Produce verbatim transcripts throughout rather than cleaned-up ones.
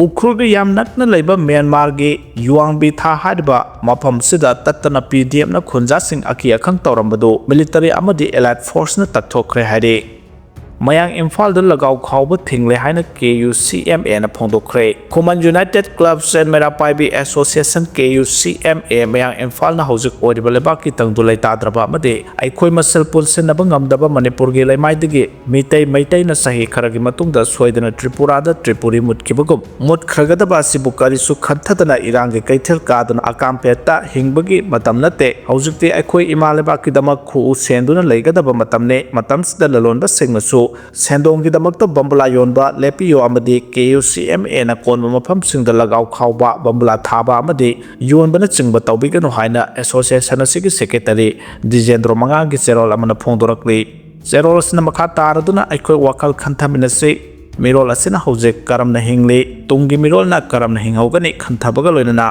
ꯎꯈ꯭ꯔꯨꯜꯒ ꯌꯥꯝ ꯅꯛꯅ ꯂꯩꯕ ꯃ꯭ꯌꯥꯟꯃꯥꯔꯒꯤ ꯌꯨꯋꯥꯡꯕꯤꯊꯥ ꯍꯥꯏꯔꯤꯕ ꯃꯐꯝꯁꯤꯗ ꯇꯠꯇꯅ ꯄꯤ ꯗꯤ ꯑꯦꯐꯅ ꯈꯨꯟꯖꯥꯁꯤꯡ ꯑꯀꯤ ꯑꯈꯪ ꯇꯧꯔꯝꯕꯗꯨ ꯃꯤꯂꯤꯇꯔꯤ ꯑꯃꯗꯤ ꯑꯦꯂꯥꯏꯠ ꯐꯣꯔꯁꯅ ꯇꯛꯊꯣꯛꯈ꯭ꯔꯦ ꯍꯥꯏꯔꯤ꯫ ꯃꯌꯥꯡ ꯏꯝꯐꯥꯜꯗ ꯂꯒꯥꯎ ꯈꯥꯎꯕ ꯊꯤꯡꯂꯦ ꯍꯥꯏꯅ ꯀꯦ ꯌꯨ ꯁꯤ ꯑꯦꯝ ꯑꯦꯅ ꯐꯣꯡꯗꯣꯛꯈ꯭ꯔꯦ꯫ Khuman united clubs and Meira Paibi association, K U C M A, ꯃꯌꯥꯡ ꯏꯝꯐꯥꯜꯅ ꯍꯧꯖꯤꯛ ꯑꯣꯏꯔꯤꯕ ꯂꯩꯕꯥꯛꯀꯤ ꯇꯪꯗꯨ ꯂꯩꯇꯥꯗ꯭ꯔꯕ ꯑꯃꯗꯤ ꯑꯩꯈꯣꯏ ꯃꯁꯦꯜ ꯄꯨꯟꯁꯤꯟꯅꯕ ꯉꯝꯗꯕ ꯃꯅꯤꯄꯨꯔꯒꯤ ꯂꯩꯃꯥꯏꯗꯒꯤ ꯃꯤꯇꯩ ꯃꯩꯇꯩꯅ ꯆꯍꯤ ꯈꯔꯒꯤ ꯃꯇꯨꯡꯗ ꯁꯣꯏꯗꯅ ꯇ꯭ꯔꯤꯄꯨꯔꯥꯗ ꯇ꯭ꯔꯤꯄꯨꯔꯤ ꯃꯨꯠꯈꯤꯕꯒꯨꯝ ꯃꯨꯠꯈ꯭ꯔꯒꯗꯕ ꯑꯁꯤꯕꯨ ꯀꯔꯤꯁꯨ ꯈꯟꯊꯗꯅ ꯏꯔꯥꯡꯒꯤ ꯀꯩꯊꯦꯜ ꯀꯥꯗꯨꯅ ꯑꯀꯥꯝꯄꯦꯠꯇ ꯍꯤꯡꯕꯒꯤ ꯃꯇꯝ ꯅꯠꯇꯦ꯫ ꯍꯧꯖꯤꯛꯇꯤ ꯑꯩꯈꯣꯏ ꯏꯃꯥ ꯂꯩꯕꯥꯛꯀꯤꯗꯃꯛ ꯈꯨꯎ ꯁꯦꯟꯗꯨꯅ ꯂꯩꯒꯗꯕ ꯃꯇꯝꯅꯤ꯫ ꯃꯇꯝꯁꯤꯗ ꯂꯂꯣꯟꯕꯁꯤꯡꯅꯁꯨ ꯁꯦꯟꯗꯣꯡꯒꯤꯗꯃꯛꯇ ꯕꯝꯕꯨꯂꯥ ꯌꯣꯟꯕ ꯂꯦꯞꯄꯤꯌꯨ ꯑꯃꯗꯤ ꯀꯦ ꯌꯨ ꯁꯤ ꯑꯦꯝ ꯑꯦꯅ ꯀꯣꯟꯕ ꯃꯐꯝꯁꯤꯡꯗ ꯂꯒꯥꯎ ꯈꯥꯎꯕ, ꯕꯝꯕꯨꯂꯥ ꯊꯥꯕ ꯑꯃꯗꯤ ꯌꯣꯟꯕꯅꯆꯤꯡꯕ ꯇꯧꯕꯤꯒꯅꯨ ꯍꯥꯏꯅ ꯑꯦꯁꯣꯁꯤꯌꯦꯁꯟ ꯑꯁꯤꯒꯤ ꯁꯦꯀ꯭ꯔꯦꯇꯔꯤ ꯗꯤꯖꯦꯟꯗ꯭ꯔꯣ ꯃꯉꯥꯒꯤ ꯆꯦꯔꯣꯜ ꯑꯃꯅ ꯐꯣꯡꯗꯣꯔꯛꯂꯤ꯫ ꯆꯦꯔꯣꯜ ꯑꯁꯤꯅ ꯃꯈꯥ ꯇꯥꯔꯗꯨꯅ ꯑꯩꯈꯣꯏ ꯋꯥꯈꯜ ꯈꯟꯊꯃꯤꯟꯅꯁꯤ꯫ ꯃꯤꯔꯣꯜ ꯑꯁꯤꯅ ꯍꯧꯖꯤꯛ ꯀꯔꯝꯅ ꯍꯤꯡꯂꯤ? ꯇꯨꯡꯒꯤ ꯃꯤꯔꯣꯜꯅ ꯀꯔꯝꯅ ꯍꯤꯡꯍꯧꯒꯅꯤ? ꯈꯟꯊꯕꯒ ꯂꯣꯏꯅꯅ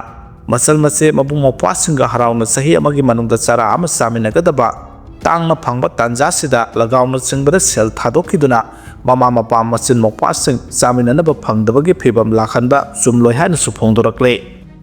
ꯃꯆꯜ ꯃꯆꯦ ꯃꯕꯨꯡ ꯃꯧꯄ꯭ꯋꯥꯁꯤꯡꯒ ꯍꯔꯥꯎꯅ ꯆꯍꯤ ꯑꯃꯒꯤ ꯃꯅꯨꯡꯗ ꯆꯔꯥ ꯑꯃ ꯆꯥꯃꯤꯟꯅꯒꯗꯕ ꯇꯥꯡꯅ ꯐꯪꯕ ꯇꯥꯟꯖꯥꯁꯤꯗ ꯂꯒꯥꯎꯅꯆꯤꯡꯕꯗ ꯁꯦꯜ ꯊꯥꯗꯣꯛꯈꯤꯗꯨꯅ ꯃꯃꯥ ꯃꯄꯥ ꯃꯆꯤꯟ ꯃꯧꯄ꯭ꯋꯥꯁꯤꯡ ꯆꯥꯃꯤꯟꯅꯅꯕ ꯐꯪꯗꯕꯒꯤ ꯐꯤꯕꯝ ꯂꯥꯛꯍꯟꯕ ꯆꯨꯝꯂꯣꯏ ꯍꯥꯏꯅꯁꯨ ꯐꯣꯡꯗꯣꯔꯛꯂꯤ꯫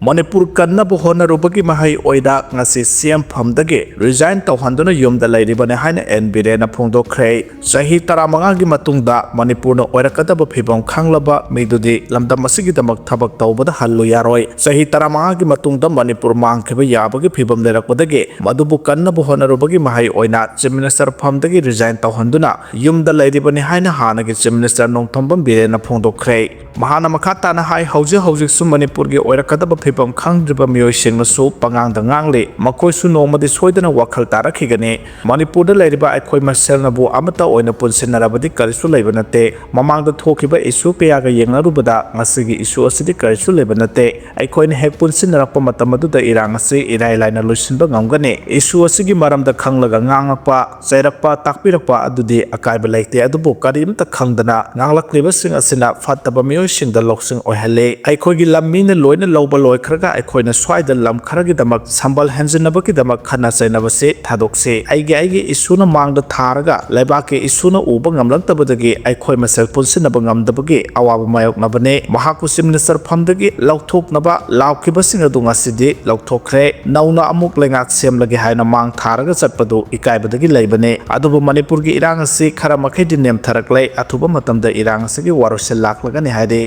ꯃꯅꯤꯄꯨꯔ ꯀꯟꯅꯕ ꯍꯣꯠꯅꯔꯨꯕꯒꯤ ꯃꯍꯩ ꯑꯣꯏꯅ ꯉꯁꯤ ꯁꯤ ꯑꯦꯝ ꯐꯝꯗꯒꯤ ꯔꯤꯖꯥꯏꯟ ꯇꯧꯍꯟꯗꯨꯅ ꯌꯨꯝꯗ ꯂꯩꯔꯤꯕꯅꯤ ꯍꯥꯏꯅ ꯑꯦꯟ ꯕꯤꯔꯦꯟꯅ ꯐꯣꯡꯗꯣꯛꯈ꯭ꯔꯦ꯫ ꯆꯍꯤ ꯇꯔꯥꯃꯉꯥꯒꯤ ꯃꯇꯨꯡꯗ ꯃꯅꯤꯄꯨꯔꯅ ꯑꯣꯏꯔꯛꯀꯗꯕ ꯐꯤꯕꯝ ꯈꯪꯂꯕ ꯃꯤꯗꯨꯗꯤ ꯂꯝꯗꯝ ꯑꯁꯤꯒꯤꯗꯃꯛ ꯊꯕꯛ ꯇꯧꯕꯗ ꯍꯜꯂꯨ ꯌꯥꯔꯣꯏ꯫ ꯆꯍꯤ ꯇꯔꯥꯃꯉꯥꯒꯤ ꯃꯇꯨꯡꯗ ꯃꯅꯤꯄꯨꯔ ꯃꯥꯡꯈꯤꯕ ꯌꯥꯕꯒꯤ ꯐꯤꯕꯝ ꯂꯩꯔꯛꯄꯗꯒꯤ ꯃꯗꯨꯕꯨ ꯀꯟꯅꯕ ꯍꯣꯠꯅꯔꯨꯕꯒꯤ ꯃꯍꯩ ꯑꯣꯏꯅ ꯆꯤꯐ ꯃꯤꯅꯤꯁꯇꯔ ꯐꯝꯗꯒꯤ ꯔꯤꯖꯥꯏꯟ ꯇꯧꯍꯟꯗꯨꯅ ꯌꯨꯝꯗ ꯂꯩꯔꯤꯕꯅꯤ ꯍꯥꯏꯅ ꯍꯥꯟꯅꯒꯤ ꯆꯤꯐ ꯃꯤꯅꯤꯁꯇꯔ ꯅꯣꯡꯊꯣꯝꯕꯝ ꯕꯤꯔꯦꯟꯅ ꯐꯣꯡꯗꯣꯛꯈ꯭ꯔꯦ꯫ ꯃꯍꯥꯛꯅ ꯃꯈꯥ ꯇꯥꯅ ꯍꯥꯏ, ꯍꯧꯖꯤꯛ ꯍꯧꯖꯤꯛꯁꯨ ꯃꯅꯤꯄꯨꯔꯒꯤ ꯑꯣꯏꯔꯛꯀꯗꯕ ꯐꯤꯕꯝ ꯈꯪꯗ꯭ꯔꯤꯕ ꯃꯤꯑꯣꯏꯁꯤꯡꯅꯁꯨ ꯄꯉꯥꯡꯗ ꯉꯥꯡꯂꯤ꯫ ꯃꯈꯣꯏꯁꯨ ꯅꯣꯡꯃꯗꯤ ꯁꯣꯏꯗꯅ ꯋꯥꯈꯜ ꯇꯥꯔꯛꯈꯤꯒꯅꯤ꯫ ꯃꯅꯤꯄꯨꯔꯗ ꯂꯩꯔꯤꯕ ꯑꯩꯈꯣꯏ ꯃꯁꯦꯜꯅꯕꯨ ꯑꯃꯠꯇ ꯑꯣꯏꯅ ꯄꯨꯟꯁꯤꯟꯅꯔꯕꯗꯤ ꯀꯔꯤꯁꯨ ꯂꯩꯕ ꯅꯠꯇꯦ꯫ ꯃꯃꯥꯡꯗ ꯊꯣꯛꯈꯤꯕ ꯏꯁꯨ ꯀꯌꯥꯒ ꯌꯦꯡꯅꯔꯨꯕꯗ ꯉꯁꯤꯒꯤ ꯏꯁꯨ ꯑꯁꯤꯗꯤ ꯀꯔꯤꯁꯨ ꯂꯩꯕ ꯅꯠꯇꯦ꯫ ꯑꯩꯈꯣꯏꯅ ꯍꯦꯛ ꯄꯨꯟꯁꯤꯟꯅꯔꯛꯄ ꯃꯇꯝ ꯑꯗꯨꯗ ꯏꯔꯥꯡ ꯑꯁꯤ ꯏꯔꯥꯏ ꯂꯥꯏꯅ ꯂꯣꯏꯁꯤꯟꯕ ꯉꯝꯒꯅꯤ꯫ ꯏꯁꯨ ꯑꯁꯤꯒꯤ ꯃꯔꯝꯗ ꯈꯪꯂꯒ ꯉꯥꯡꯂꯛꯄ, ꯆꯩꯔꯛꯄ, ꯇꯥꯛꯄꯤꯔꯛꯄ ꯑꯗꯨꯗꯤ ꯑꯀꯥꯏꯕ ꯂꯩꯇꯦ꯫ ꯑꯗꯨꯕꯨ ꯀꯔꯤꯝꯇ ꯈꯪꯗꯅ ꯉꯥꯡꯂꯛꯂꯤꯕꯁꯤꯡ ꯑꯁꯤꯅ ꯐꯠꯇꯕ ꯃꯤꯑꯣꯏꯁꯤꯡꯗ ꯂꯧꯁꯤꯡ ꯑꯣꯏꯍꯜꯂꯤ꯫ ꯑꯩꯈꯣꯏꯒꯤ ꯂꯝ ꯃꯤꯅ ꯂꯣꯏꯅ ꯂꯧꯕ ꯂꯣꯏ ꯈꯔꯒ ꯑꯩꯈꯣꯏꯅ ꯁ꯭ꯋꯥꯏꯗ ꯂꯝ ꯈꯔꯒꯤꯗꯃꯛ ꯁꯝꯕꯜ ꯍꯦꯟꯖꯤꯟꯅꯕꯒꯤꯗꯃꯛ ꯈꯠꯅ ꯆꯩꯅꯕꯁꯤ ꯊꯥꯗꯣꯛꯁꯤ꯫ ꯑꯩꯒꯤ ꯑꯩꯒꯤ ꯏꯁꯨꯅ ꯃꯥꯡꯗ ꯊꯥꯔꯒ ꯂꯩꯕꯥꯛꯀꯤ ꯏꯁꯨꯅ ꯎꯕ ꯉꯝꯂꯛꯇꯕꯗꯒꯤ ꯑꯩꯈꯣꯏ ꯃꯁꯦꯜ ꯄꯨꯟꯁꯤꯟꯅꯕ ꯉꯝꯗꯕꯒꯤ ꯑꯋꯥꯕ ꯃꯥꯌꯣꯛꯅꯕꯅꯤ꯫ ꯃꯍꯥꯛꯄꯨ ꯆꯤꯐ ꯃꯤꯅꯤꯁꯇꯔ ꯐꯝꯗꯒꯤ ꯂꯧꯊꯣꯛꯅꯕ ꯂꯥꯎꯈꯤꯕꯁꯤꯡ ꯑꯗꯨ ꯉꯁꯤꯗꯤ ꯂꯧꯊꯣꯛꯈ꯭ꯔꯦ꯫ ꯅꯧꯅ ꯑꯃꯨꯛ ꯂꯩꯉꯥꯛ ꯁꯦꯝꯂꯒꯦ ꯍꯥꯏꯅ ꯃꯥꯡ ꯊꯥꯔꯒ ꯆꯠꯄꯗꯨ ꯏꯀꯥꯏꯕꯗꯒꯤ ꯂꯩꯕꯅꯤ꯫ ꯑꯗꯨꯕꯨ ꯃꯅꯤꯄꯨꯔꯒꯤ ꯏꯔꯥꯡ ꯑꯁꯤ ꯈꯔ ꯃꯈꯩꯗꯤ ꯅꯦꯝꯊꯔꯛꯂꯦ꯫ ꯑꯊꯨꯕ ꯃꯇꯝꯗ ꯏꯔꯥꯡ ꯑꯁꯤꯒꯤ ꯋꯥꯔꯣꯏꯁꯤꯟ ꯂꯥꯛꯂꯒꯅꯤ ꯍꯥꯏꯔꯤ꯫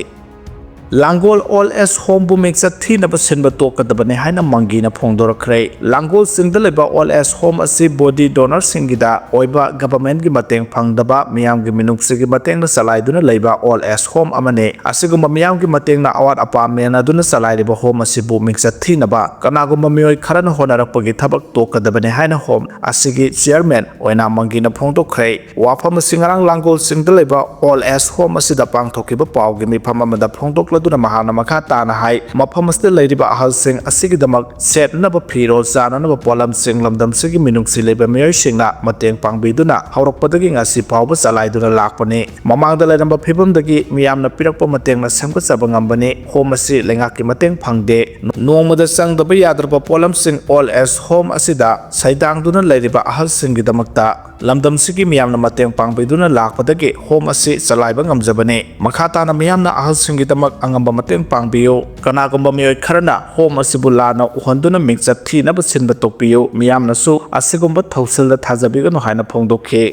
ꯂꯥꯡꯒꯣꯜ ꯑꯣꯜ ꯑꯦꯖ ꯍꯣꯝꯕꯨ ꯃꯤꯡꯆꯠ ꯊꯤꯅꯕ ꯁꯤꯟꯕ ꯇꯣꯛꯀꯗꯕꯅꯤ ꯍꯥꯏꯅ ꯃꯪꯒꯤꯅ ꯐꯣꯡꯗꯣꯔꯛꯈ꯭ꯔꯦ꯫ ꯂꯥꯡꯒꯣꯜ ꯆꯤꯡꯗ ꯂꯩꯕ ꯑꯣꯜ ꯑꯦꯖ ꯍꯣꯝ ꯑꯁꯤ ꯕꯣꯗꯤ ꯗꯣꯅꯔꯁꯤꯡꯒꯤꯗ ꯑꯣꯏꯕ ꯒꯚꯔꯟꯃꯦꯟꯠꯀꯤ ꯃꯇꯦꯡ ꯐꯪꯗꯕ ꯃꯤꯌꯥꯝꯒꯤ ꯃꯤꯅꯨꯡꯁꯤꯒꯤ ꯃꯇꯦꯡꯅ ꯆꯂꯥꯏꯗꯨꯅ ꯂꯩꯕ ꯑꯣꯜ ꯑꯦꯖ ꯍꯣꯝ ꯑꯃꯅꯤ꯫ ꯑꯁꯤꯒꯨꯝꯕ ꯃꯤꯌꯥꯝꯒꯤ ꯃꯇꯦꯡꯅ ꯑꯋꯥꯠ ꯑꯄꯥ ꯃꯦꯟꯅꯗꯨꯅ ꯆꯂꯥꯏꯔꯤꯕ ꯍꯣꯝ ꯑꯁꯤꯕꯨ ꯃꯤꯡꯆꯠ ꯊꯤꯅꯕ ꯀꯅꯥꯒꯨꯝꯕ ꯃꯤꯑꯣꯏ ꯈꯔꯅ ꯍꯣꯠꯅꯔꯛꯄꯒꯤ ꯊꯕꯛ ꯇꯣꯛꯀꯗꯕꯅꯤ ꯍꯥꯏꯅ ꯍꯣꯝ ꯑꯁꯤꯒꯤ ꯆꯤꯌꯔꯃꯦꯟ ꯑꯣꯏꯅꯥꯝ ꯃꯪꯒꯤꯅ ꯐꯣꯡꯗꯣꯛꯈ꯭ꯔꯦ꯫ ꯋꯥꯐꯝ ꯑꯁꯤ ꯉꯔꯥꯡ ꯂꯥꯡꯒꯣꯜ ꯆꯤꯡꯗ ꯂꯩꯕ ꯑꯣꯜ ꯑꯦꯖ ꯍꯣꯝ ꯑꯁꯤꯗ ꯄꯥꯡꯊꯣꯛꯈꯤꯕ ꯄꯥꯎꯒꯤ ꯃꯤꯐꯝ ꯑꯃꯗ ꯐꯣꯡꯗꯣꯛꯂꯗꯨꯅ ꯃꯍꯥꯛꯅ ꯃꯈꯥ ꯇꯥꯅ ꯍꯥꯏ, ꯃꯐꯝ ꯑꯁꯤꯗ ꯂꯩꯔꯤꯕ ꯑꯍꯜꯁꯤꯡ ꯑꯁꯤꯒꯤꯗꯃꯛ ꯁꯦꯠꯅꯅꯕ ꯐꯤꯔꯣꯜ, ꯆꯥꯅꯅꯕ ꯄꯣꯠꯂꯝꯁꯤꯡ ꯂꯝꯗꯝꯁꯤꯒꯤ ꯃꯤꯅꯨꯡꯁꯤ ꯂꯩꯕ ꯃꯤꯑꯣꯏꯁꯤꯡꯅ ꯃꯇꯦꯡ ꯄꯥꯡꯕꯤꯗꯨꯅ ꯍꯧꯔꯛꯄꯗꯒꯤ ꯉꯁꯤ ꯐꯥꯎꯕ ꯆꯂꯥꯏꯗꯨꯅ ꯂꯥꯛꯄꯅꯤ꯫ ꯃꯃꯥꯡꯗ ꯂꯩꯔꯝꯕ ꯐꯤꯕꯝꯗꯒꯤ ꯃꯤꯌꯥꯝꯅ ꯄꯤꯔꯛꯄ ꯃꯇꯦꯡꯅ ꯁꯦꯝꯒꯠꯆꯕ ꯉꯝꯕꯅꯤ꯫ ꯍꯣꯝ ꯑꯁꯤ ꯂꯩꯉꯥꯛꯀꯤ ꯃꯇꯦꯡ ꯐꯪꯗꯦ꯫ ꯅꯣꯡꯃꯗ ꯆꯪꯗꯕ ꯌꯥꯗ꯭ꯔꯕ ꯄꯣꯠꯂꯝꯁꯤꯡ ꯑꯣꯜ ꯑꯦꯖ ꯍꯣꯝ ꯑꯁꯤꯗ ꯁꯩꯗꯥꯡꯗꯨꯅ ꯂꯩꯔꯤꯕ ꯑꯍꯜꯁꯤꯡꯒꯤꯗꯃꯛꯇ ꯂꯝꯗꯝꯁꯤꯒꯤ ꯃꯤꯌꯥꯝꯅ ꯃꯇꯦꯡ ꯄꯥꯡꯕꯤꯗꯨꯅ ꯂꯥꯛꯄꯗꯒꯤ ꯍꯣꯝ ꯑꯁꯤ ꯆꯂꯥꯏꯕ ꯉꯝꯖꯕꯅꯤ꯫ ꯃꯈꯥ ꯇꯥꯅ ꯃꯤꯌꯥꯝꯅ ꯑꯍꯜꯁꯤꯡꯒꯤꯗꯃꯛ ꯑꯉꯝꯕ ꯃꯇꯦꯡ ꯄꯥꯡꯕꯤꯌꯨ꯫ ꯀꯅꯥꯒꯨꯝꯕ ꯃꯤꯑꯣꯏ ꯈꯔꯅ ꯍꯣꯝ ꯑꯁꯤꯕꯨ ꯂꯥꯟꯅ ꯎꯍꯟꯗꯨꯅ ꯃꯤꯡꯆꯠ ꯊꯤꯅꯕ ꯁꯤꯟꯕ ꯇꯣꯛꯄꯤꯌꯨ꯫ ꯃꯤꯌꯥꯝꯅꯁꯨ ꯑꯁꯤꯒꯨꯝꯕ ꯊꯧꯁꯤꯜꯗ ꯊꯥꯖꯕꯤꯒꯅꯨ ꯍꯥꯏꯅ ꯐꯣꯡꯗꯣꯛꯈꯤ꯫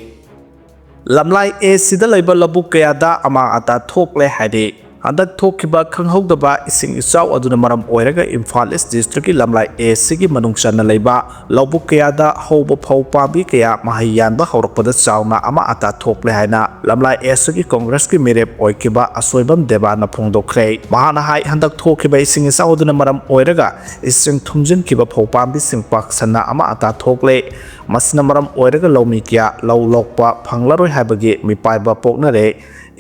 ꯂꯝꯂꯥꯏ ꯑꯦ ꯁꯤꯗ ꯂꯩꯕ ꯂꯧꯕꯨꯛ ꯀꯌꯥꯗ ꯑꯃꯥꯡ ꯑꯇꯥ ꯊꯣꯛꯂꯦ ꯍꯥꯏꯔꯤ꯫ ꯍꯟꯗꯛ ꯊꯣꯛꯈꯤꯕ ꯈꯪꯍꯧꯗꯕ ꯏꯁꯤꯡ ꯏꯆꯥꯎ ꯑꯗꯨꯅ ꯃꯔꯝ ꯑꯣꯏꯔꯒ ꯏꯝꯐꯥꯜ ꯏꯁ ꯗꯤꯁꯇ꯭ꯔꯤꯛꯀꯤ ꯂꯝꯂꯥꯏ ꯑꯦ ꯁꯤꯒꯤ ꯃꯅꯨꯡ ꯆꯟꯅ ꯂꯩꯕ ꯂꯧꯕꯨꯛ ꯀꯌꯥꯗ ꯍꯧꯕ ꯐꯧ ꯄꯥꯝꯕꯤ ꯀꯌꯥ ꯃꯍꯩ ꯌꯥꯟꯕ ꯍꯧꯔꯛꯄꯗ ꯆꯥꯎꯅ ꯑꯃꯥꯡ ꯑꯇꯥ ꯊꯣꯛꯂꯦ ꯍꯥꯏꯅ ꯂꯝꯂꯥꯏ ꯑꯦ ꯁꯤꯒꯤ ꯀꯣꯡꯒ꯭ꯔꯦꯁꯀꯤ ꯃꯤꯔꯦꯞ ꯑꯣꯏꯈꯤꯕ ꯑꯁꯣꯏꯕꯝ ꯗꯦꯕꯥꯅ ꯐꯣꯡꯗꯣꯛꯈ꯭ꯔꯦ꯫ ꯃꯍꯥꯛꯅ ꯍꯥꯏ, ꯍꯟꯗꯛ ꯊꯣꯛꯈꯤꯕ ꯏꯁꯤꯡ ꯏꯆꯥꯎ ꯑꯗꯨꯅ ꯃꯔꯝ ꯑꯣꯏꯔꯒ ꯏꯁꯤꯡ ꯊꯨꯝꯖꯤꯟꯈꯤꯕ ꯐꯧ ꯄꯥꯝꯕꯤꯁꯤꯡ ꯄꯥꯛ ꯁꯟꯅ ꯑꯃꯥꯡ ꯑꯇꯥ ꯊꯣꯛꯂꯦ꯫ ꯃꯁꯤꯅ ꯃꯔꯝ ꯑꯣꯏꯔꯒ ꯂꯧꯃꯤ ꯀꯌꯥ ꯂꯧ ꯂꯣꯛꯄ ꯐꯪꯂꯔꯣꯏ ꯍꯥꯏꯕꯒꯤ ꯃꯤꯄꯥꯏꯕ ꯄꯣꯛꯅꯔꯦ꯫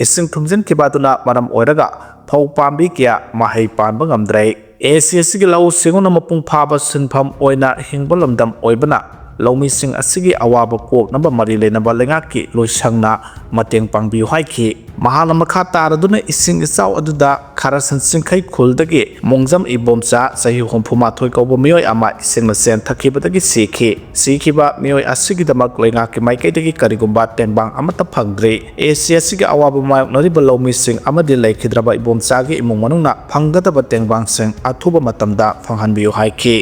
ꯏꯁꯤꯡ ꯊꯨꯝꯖꯤꯟꯈꯤꯕ ꯑꯗꯨꯅ ꯃꯔꯝ ꯑꯣꯏꯔꯒ ꯐꯧ ꯄꯥꯝꯕꯤ ꯀꯌꯥ ꯃꯍꯩ ꯄꯥꯟꯕ ꯉꯝꯗ꯭ꯔꯦ꯫ ꯑꯦ ꯁꯤ ꯑꯁꯤꯒꯤ ꯂꯧꯎ ꯁꯤꯡꯎꯅ ꯃꯄꯨꯡ ꯐꯥꯕ ꯁꯤꯟꯐꯝ ꯑꯣꯏꯅ ꯍꯤꯡꯕ ꯂꯝꯗꯝ ꯑꯣꯏꯕꯅ ꯂꯧꯃꯤꯁꯤꯡ ꯑꯁꯤꯒꯤ ꯑꯋꯥꯕ ꯀꯣꯛꯅꯕ ꯃꯔꯤ ꯂꯩꯅꯕ ꯂꯩꯉꯥꯛꯀꯤ ꯂꯣꯏꯁꯪꯅ ꯃꯇꯦꯡ ꯄꯥꯡꯕꯤꯌꯨ ꯍꯥꯏꯈꯤ꯫ ꯃꯍꯥꯛꯅ ꯃꯈꯥ ꯇꯥꯔꯗꯨꯅ ꯏꯁꯤꯡ ꯏꯆꯥꯎ ꯑꯗꯨꯗ ꯈꯔꯁꯟ ꯆꯤꯡꯈꯩ ꯈꯨꯜꯗꯒꯤ ꯃꯣꯡꯖꯝ ꯏꯕꯣꯝꯆꯥ, ꯆꯍꯤ ꯍꯨꯝꯐꯨ ꯃꯥꯊꯣꯏ ꯀꯧꯕ ꯃꯤꯑꯣꯏ ꯑꯃ ꯏꯁꯤꯡꯅ ꯆꯦꯟꯊꯈꯤꯕꯗꯒꯤ ꯁꯤꯈꯤ꯫ ꯁꯤꯈꯤꯕ ꯃꯤꯑꯣꯏ ꯑꯁꯤꯒꯤꯗꯃꯛ ꯂꯩꯉꯥꯛꯀꯤ ꯃꯥꯏꯀꯩꯗꯒꯤ ꯀꯔꯤꯒꯨꯝꯕ ꯇꯦꯡꯕꯥꯡ ꯑꯃꯠꯇ ꯐꯪꯗ꯭ꯔꯤ꯫ ꯑꯦ ꯁꯤ ꯑꯁꯤꯒꯤ ꯑꯋꯥꯕ ꯃꯥꯌꯣꯛꯅꯔꯤꯕ ꯂꯧꯃꯤꯁꯤꯡ ꯑꯃꯗꯤ ꯂꯩꯈꯤꯗ꯭ꯔꯕ ꯏꯕꯣꯝꯆꯥꯒꯤ ꯏꯃꯨꯡ ꯃꯅꯨꯡꯅ ꯐꯪꯒꯗꯕ ꯇꯦꯡꯕꯥꯡꯁꯤꯡ ꯑꯊꯨꯕ ꯃꯇꯝꯗ ꯐꯪꯍꯟꯕꯤꯌꯨ ꯍꯥꯏꯈꯤ꯫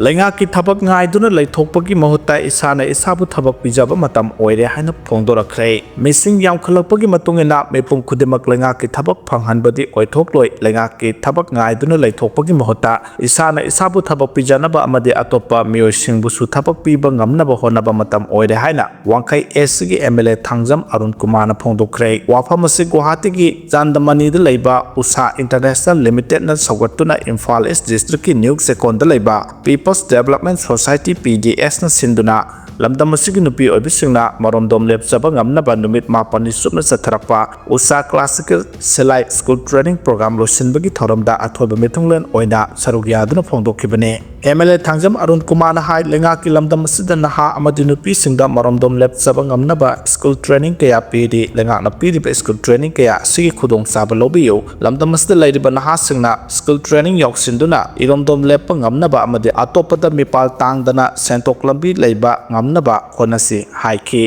ꯂꯩꯉꯥꯛꯀꯤ ꯊꯕꯛ ꯉꯥꯏꯗꯨꯅ ꯂꯩꯊꯣꯛꯄꯒꯤ ꯃꯍꯨꯠꯇ ꯏꯁꯥꯅ ꯏꯁꯥꯕꯨ ꯊꯕꯛ ꯄꯤꯖꯕ ꯃꯇꯝ ꯑꯣꯏꯔꯦ ꯍꯥꯏꯅ ꯐꯣꯡꯗꯣꯔꯛꯈ꯭ꯔꯦ꯫ ꯃꯤꯁꯤꯡ ꯌꯥꯝꯈꯠꯂꯛꯄꯒꯤ ꯃꯇꯨꯡ ꯏꯟꯅ ꯃꯤꯄꯨꯝ ꯈꯨꯗꯤꯡꯃꯛ ꯂꯩꯉꯥꯛꯀꯤ ꯊꯕꯛ ꯐꯪꯍꯟꯕꯗꯤ ꯑꯣꯏꯊꯣꯛꯂꯣꯏ꯫ ꯂꯩꯉꯥꯛꯀꯤ ꯊꯕꯛ ꯉꯥꯏꯗꯨꯅ ꯂꯩꯊꯣꯛꯄꯒꯤ ꯃꯍꯨꯠꯇ ꯏꯁꯥꯅ ꯏꯁꯥꯕꯨ ꯊꯕꯛ ꯄꯤꯖꯅꯕ ꯑꯃꯗꯤ ꯑꯇꯣꯞꯄ ꯃꯤꯑꯣꯏꯁꯤꯡꯕꯨꯁꯨ ꯊꯕꯛ ꯄꯤꯕ ꯉꯝꯅꯕ ꯍꯣꯠꯅꯕ ꯃꯇꯝ ꯑꯣꯏꯔꯦ ꯍꯥꯏꯅ ꯋꯥꯡꯈꯩ ꯑꯦꯁ ꯁꯤꯒꯤ M L A Thangjam Arun ꯀꯨꯃꯥꯔꯅ ꯐꯣꯡꯗꯣꯛꯈ꯭ꯔꯦ꯫ ꯋꯥꯐꯝ ꯑꯁꯤ ꯒꯨꯋꯥꯍꯥꯇꯤꯒꯤ ꯆꯥꯟꯗꯃꯅꯤꯗ ꯂꯩꯕ ꯎꯁꯥ ꯏꯟꯇꯔꯅꯦꯁꯅꯦꯜ ꯂꯤꯃꯤꯇꯦꯗꯅ ꯁꯧꯒꯠꯇꯨꯅ ꯏꯝꯐꯥꯜ ꯏꯁ ꯗꯤꯁꯇ꯭ꯔꯤꯛꯀꯤ ꯅ꯭ꯌꯨ ꯆꯦꯀꯣꯟꯗ ꯂꯩꯕ ꯄꯤꯄꯜꯁ ꯗꯦꯕꯂꯞꯃꯦꯟ ꯁꯣꯁꯥꯏꯇꯤ, ꯄꯤ ꯗꯤ ꯑꯦꯁꯅ ꯁꯤꯟꯗꯨꯅ ꯂꯝꯗꯝ ꯑꯁꯤꯒꯤ ꯅꯨꯄꯤ ꯑꯣꯏꯕꯤꯁꯤꯡꯅ ꯃꯔꯣꯝꯗꯣꯝ ꯂꯦꯞꯆꯕ ꯉꯝꯅꯕ ꯅꯨꯃꯤꯠ ꯃꯥꯄꯟꯅꯤ ꯆꯨꯞꯅ ꯆꯠꯊꯔꯛꯄ ꯎꯁꯥ ꯀ꯭ꯂꯥꯁꯤꯀꯦꯜ ꯁꯤꯂꯥꯏ ꯁ꯭ꯀꯨꯜ ꯇ꯭ꯔꯦꯅꯤꯡ ꯄ꯭ꯔꯣꯒ꯭ꯔꯥꯝ ꯂꯣꯏꯁꯤꯟꯕꯒꯤ ꯊꯧꯔꯝꯗ ꯑꯊꯣꯏꯕ ꯃꯤꯊꯨꯡꯂꯦꯟ ꯑꯣꯏꯅ ꯁꯔꯨꯛ ꯌꯥꯗꯨꯅ ꯐꯣꯡꯗꯣꯛꯈꯤꯕꯅꯤ꯫ M L A Thangjam Arun ꯀꯨꯃꯥꯔꯅ ꯍꯥꯏ, ꯂꯩꯉꯥꯛꯀꯤ ꯂꯝꯗꯝ ꯑꯁꯤꯗ ꯅꯍꯥ ꯑꯃꯗꯤ ꯅꯨꯄꯤꯁꯤꯡꯗ ꯃꯔꯣꯝꯗꯣꯝ ꯂꯦꯞꯆꯕ ꯉꯝꯅꯕ ꯁ꯭ꯀꯨꯜ ꯇ꯭ꯔꯦꯅꯤꯡ ꯀꯌꯥ ꯄꯤꯔꯤ꯫ ꯂꯩꯉꯥꯛꯅ ꯄꯤꯔꯤꯕ ꯁ꯭ꯀꯨꯜ ꯇ꯭ꯔꯦꯅꯤꯡ ꯀꯌꯥ ꯑꯁꯤꯒꯤ ꯈꯨꯗꯣꯡꯆꯥꯕ ꯂꯧꯕꯤꯌꯨ꯫ ꯂꯝꯗꯝ ꯑꯁꯤꯗ ꯂꯩꯔꯤꯕ ꯅꯍꯥꯁꯤꯡꯅ ꯁ꯭ꯀꯨꯜ ꯇ꯭ꯔꯦꯅꯤꯡ ꯌꯥꯎꯁꯤꯟꯗꯨꯅ ꯏꯔꯣꯝꯗꯣꯝ ꯂꯦꯞꯄ ꯉꯝꯅꯕ ꯑꯃꯗꯤ ꯑꯇꯣꯞꯄꯗ ꯃꯤꯄꯥꯜ ꯇꯥꯡꯗꯅ ꯁꯦꯟꯊꯣꯛ ꯂꯝꯕꯤ ꯂꯩꯕ ꯉꯝꯅꯕ ꯍꯣꯠꯅꯁꯤ ꯍꯥꯏꯈꯤ꯫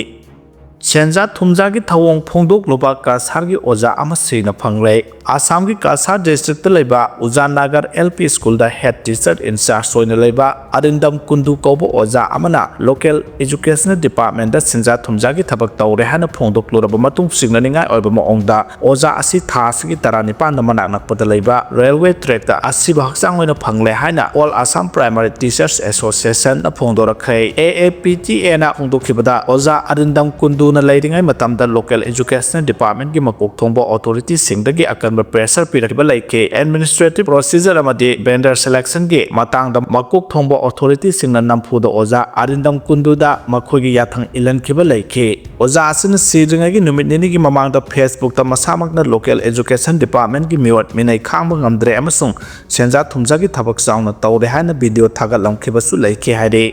ꯁꯦꯟꯖꯥ ꯊꯨꯝꯖꯥꯒꯤ ꯊꯧꯑꯣꯡ ꯐꯣꯡꯗꯣꯛꯂꯨꯕ ꯀꯁꯥꯔꯒꯤ ꯑꯣꯖꯥ ꯑꯃ ꯁꯤꯅ ꯐꯪꯂꯦ꯫ ꯑꯁꯥꯝꯒꯤ ꯀꯁꯥꯔ ꯗꯤꯁꯇ꯭ꯔꯤꯛꯇ ꯂꯩꯕ ꯎꯖꯥ ꯅꯥꯒꯔ ꯑꯦꯜ ꯄꯤ ꯁ꯭ꯀꯨꯜꯗ ꯍꯦꯗ ꯇꯤꯆꯔ ꯏꯟꯆꯥꯔꯖ ꯑꯣꯏꯅ ꯂꯩꯕ ꯑꯔꯤꯟꯗꯝ ꯀꯨꯟꯗꯨ ꯀꯧꯕ ꯑꯣꯖꯥ ꯑꯃꯅ ꯂꯣꯀꯦꯜ ꯑꯦꯖꯨꯀꯦꯁꯅꯦꯜ ꯗꯤꯄꯥꯔꯠꯃꯦꯟꯗ ꯁꯦꯟꯖꯥ ꯊꯨꯝꯖꯥꯒꯤ ꯊꯕꯛ ꯇꯧꯔꯦ ꯍꯥꯏꯅ ꯐꯣꯡꯗꯣꯛꯂꯨꯔꯕ ꯃꯇꯨꯡ ꯆꯤꯡꯅꯅꯤꯡꯉꯥꯏ ꯑꯣꯏꯕ ꯃꯑꯣꯡꯗ ꯑꯣꯖꯥ ꯑꯁꯤ ꯊꯥ ꯑꯁꯤꯒꯤ ꯇꯔꯥꯅꯤꯄꯥꯟꯗ ꯃꯅꯥꯛ ꯅꯛꯄꯗ ꯂꯩꯕ ꯔꯦꯜꯋꯦ ꯇ꯭ꯔꯦꯛꯇ ꯑꯁꯤꯕ ꯍꯛꯆꯥꯡ ꯑꯣꯏꯅ ꯐꯪꯂꯦ ꯍꯥꯏꯅ ꯑꯣꯜ ꯑꯁꯥꯝ ꯄ꯭ꯔꯥꯏꯃꯥꯔꯤ ꯇꯤꯆꯔꯁ ꯑꯦꯁꯣꯁꯤꯌꯦꯁꯟꯅ ꯐꯣꯡꯗꯣꯔꯛꯈ꯭ꯔꯦ꯫ ꯑꯦ ꯑꯦ ꯄꯤ ꯇꯤ ꯑꯦꯅ ꯐꯣꯡꯗꯣꯛꯈꯤꯕꯗ, ꯑꯣꯖꯥ ꯑꯔꯤꯟꯗꯝ ꯀꯨꯟꯗꯨꯅ ꯂꯩꯔꯤꯉꯩ ꯃꯇꯝꯗ ꯂꯣꯀꯦꯜ ꯑꯦꯖꯨꯀꯦꯁꯅꯦꯜ ꯗꯤꯄꯥꯔꯠꯃꯦꯟꯒꯤ ꯃꯀꯣꯛ ꯊꯣꯡꯕ ꯑꯣꯊꯣꯔꯤꯇꯤꯁꯤꯡꯗꯒꯤ ꯑꯀꯟꯕ ꯄ꯭ꯔꯦꯁꯔ ꯄꯤꯔꯛꯈꯤꯕ ꯂꯩꯈꯤ꯫ ꯑꯦꯗꯃꯤꯅꯤꯁꯇ꯭ꯔꯦꯇꯤꯚ ꯄ꯭ꯔꯣꯁꯤꯖꯔ ꯑꯃꯗꯤ ꯚꯦꯟꯗꯔ ꯁꯦꯂꯦꯛꯁꯟꯒꯤ ꯃꯇꯥꯡꯗ ꯃꯀꯣꯛ ꯊꯣꯡꯕ ꯑꯣꯊꯣꯔꯤꯇꯤꯁꯤꯡꯅ ꯅꯝꯐꯨꯗ ꯑꯣꯖꯥ ꯑꯔꯤꯟꯗꯝ ꯀꯨꯟꯗꯨꯗ ꯃꯈꯣꯏꯒꯤ ꯌꯥꯊꯪ ꯏꯜꯍꯟꯈꯤꯕ ꯂꯩꯈꯤ꯫ ꯑꯣꯖꯥ ꯑꯁꯤꯅ ꯁꯤꯗ꯭ꯔꯤꯉꯩꯒꯤ ꯅꯨꯃꯤꯠ ꯅꯤꯅꯤꯒꯤ ꯃꯃꯥꯡꯗ ꯐꯦꯁꯕꯨꯛꯇ ꯃꯁꯥꯃꯛꯅ ꯂꯣꯀꯦꯜ ꯑꯦꯖꯨꯀꯦꯁꯟ ꯗꯤꯄꯥꯔꯠꯃꯦꯟꯒꯤ ꯃꯤꯑꯣꯠ ꯃꯤꯅꯩ ꯈꯥꯡꯕ ꯉꯝꯗ꯭ꯔꯦ ꯑꯃꯁꯨꯡ ꯁꯦꯟꯖꯥ ꯊꯨꯝꯖꯥꯒꯤ ꯊꯕꯛ ꯆꯥꯎꯅ ꯇꯧꯔꯦ ꯍꯥꯏꯅ ꯚꯤꯗꯤꯑꯣ ꯊꯥꯒꯠꯂꯝꯈꯤꯕꯁꯨ ꯂꯩꯈꯤ ꯍꯥꯏꯔꯤ꯫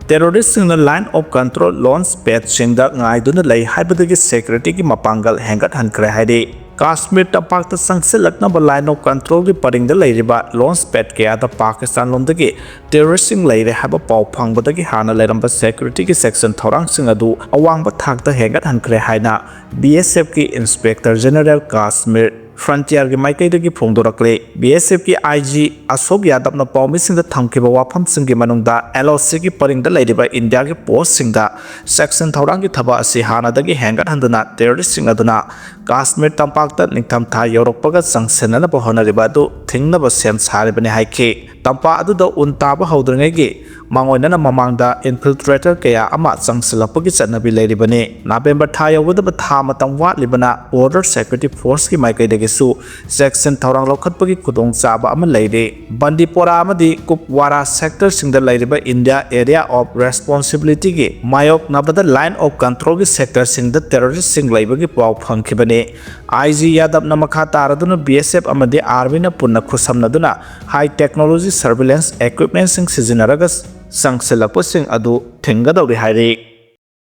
ꯇꯦꯔꯣꯔꯤꯁꯁꯤꯡꯅ line of control launch padꯁꯤꯡꯗ ꯉꯥꯏꯗꯨꯅ ꯂꯩ ꯍꯥꯏꯕꯗꯒꯤ securityꯒꯤ ꯃꯄꯥꯡꯒꯜ ꯍꯦꯟꯒꯠꯍꯟꯈ꯭ꯔꯦ ꯍꯥꯏꯔꯤ꯫ ꯀꯥꯁꯃꯤꯔ ꯇꯝꯄꯥꯛꯇ ꯆꯪꯁꯤꯜꯂꯛꯅꯕ line of controlꯒꯤ ꯄꯔꯤꯡꯗ ꯂꯩꯔꯤꯕ launch pad ꯀꯌꯥꯗ ꯄꯥꯀꯤꯁꯇꯥꯟ ꯂꯣꯝꯗꯒꯤ ꯇꯦꯔꯣꯔꯤꯁꯁꯤꯡ ꯂꯩꯔꯦ ꯍꯥꯏꯕ ꯄꯥꯎ ꯐꯪꯕꯗꯒꯤ ꯍꯥꯟꯅ ꯂꯩꯔꯝꯕ securityꯒꯤ section ꯊꯧꯔꯥꯡꯁꯤꯡ ꯑꯗꯨ ꯑꯋꯥꯡꯕ ꯊꯥꯛꯇ ꯍꯦꯟꯒꯠꯍꯟꯈ꯭ꯔꯦ ꯍꯥꯏꯅ BSFꯀꯤ Inspector General Kashmir Frontierꯒꯤ ꯃꯥꯏꯀꯩꯗꯒꯤ ꯐꯣꯡꯗꯣꯔꯛꯂꯤ꯫ BSFꯀꯤ IG ꯑꯁꯣꯛ ꯌꯥꯗꯕꯅ ꯄꯥꯎꯃꯤꯁꯤꯡꯗ ꯊꯝꯈꯤꯕ ꯋꯥꯐꯝꯁꯤꯡꯒꯤ ꯃꯅꯨꯡꯗ LOCꯒꯤ ꯄꯔꯤꯡꯗ ꯂꯩꯔꯤꯕ ꯏꯟꯗꯤꯌꯥꯒꯤ ꯄꯣꯁꯁꯤꯡꯗ section ꯊꯧꯔꯥꯡꯒꯤ ꯊꯕꯛ ꯑꯁꯤ ꯍꯥꯟꯅꯗꯒꯤ ꯍꯦꯟꯒꯠꯍꯟꯗꯨꯅ ꯇꯦꯔꯣꯔꯤꯁꯁꯤꯡ ꯑꯗꯨꯅ ꯀꯥꯁꯃꯤꯔ ꯇꯝꯄꯥꯛꯇ ꯅꯤꯡꯊꯝꯊꯥ ꯌꯧꯔꯛꯄꯒ ꯆꯪꯁꯤꯟꯅꯅꯕ ꯍꯣꯠꯅꯔꯤꯕ ꯑꯗꯨ ꯊꯤꯡꯅꯕ ꯁꯦꯝ ꯁꯥꯔꯤꯕꯅꯤ ꯍꯥꯏꯈꯤ꯫ ꯇꯝꯄꯥꯛ ꯑꯗꯨꯗ ꯎꯟ ꯇꯥꯕ ꯍꯧꯗ꯭ꯔꯤꯉꯩꯒꯤ ꯃꯥꯡꯑꯣꯏꯅꯅ ꯃꯃꯥꯡꯗ infiltrator ꯀꯌꯥ ꯑꯃ ꯆꯪꯁꯤꯜꯂꯛꯄꯒꯤ ꯆꯠꯅꯕꯤ ꯂꯩꯔꯤꯕꯅꯤ꯫ ꯅꯕꯦꯝꯕꯔ ꯊꯥ ꯌꯧꯒꯗꯕ ꯊꯥ ꯃꯇꯝ ꯋꯥꯠꯂꯤꯕꯅ Border Security Forceꯀꯤ ꯃꯥꯏꯀꯩꯗꯒꯤꯁꯨ section ꯊꯧꯔꯥꯡ ꯂꯧꯈꯠꯄꯒꯤ ꯈꯨꯗꯣꯡꯆꯥꯕ ꯑꯃ ꯂꯩꯔꯤ꯫ ꯕꯟꯗꯤꯄꯣꯔꯥ ꯑꯃꯗꯤ ꯀꯨꯞꯋꯥꯔꯥ sectorꯁꯤꯡꯗ ꯂꯩꯔꯤꯕ India Area of Responsibilityꯒꯤ ꯃꯥꯌꯣꯛꯅꯕꯗ line of controlꯒꯤ sectorꯁꯤꯡꯗ terroristꯁꯤꯡ ꯂꯩꯕꯒꯤ ꯄꯥꯎ ꯐꯪꯈꯤꯕꯅꯤ꯫ IG ꯌꯥꯗꯕꯅ ꯃꯈꯥ ꯇꯥꯔꯗꯨꯅ BSF ꯑꯃꯗꯤ armyꯅ ꯄꯨꯟꯅ ꯈꯨꯠꯁꯝꯅꯗꯨꯅ high technology surveillance equipmentꯁꯤꯡ ꯁꯤꯖꯤꯟꯅꯔꯒ ꯆꯪꯁꯤꯜꯂꯛꯄꯁꯤꯡ ꯑꯗꯨ ꯊꯤꯡꯒꯗꯧꯔꯤ ꯍꯥꯏꯔꯤ꯫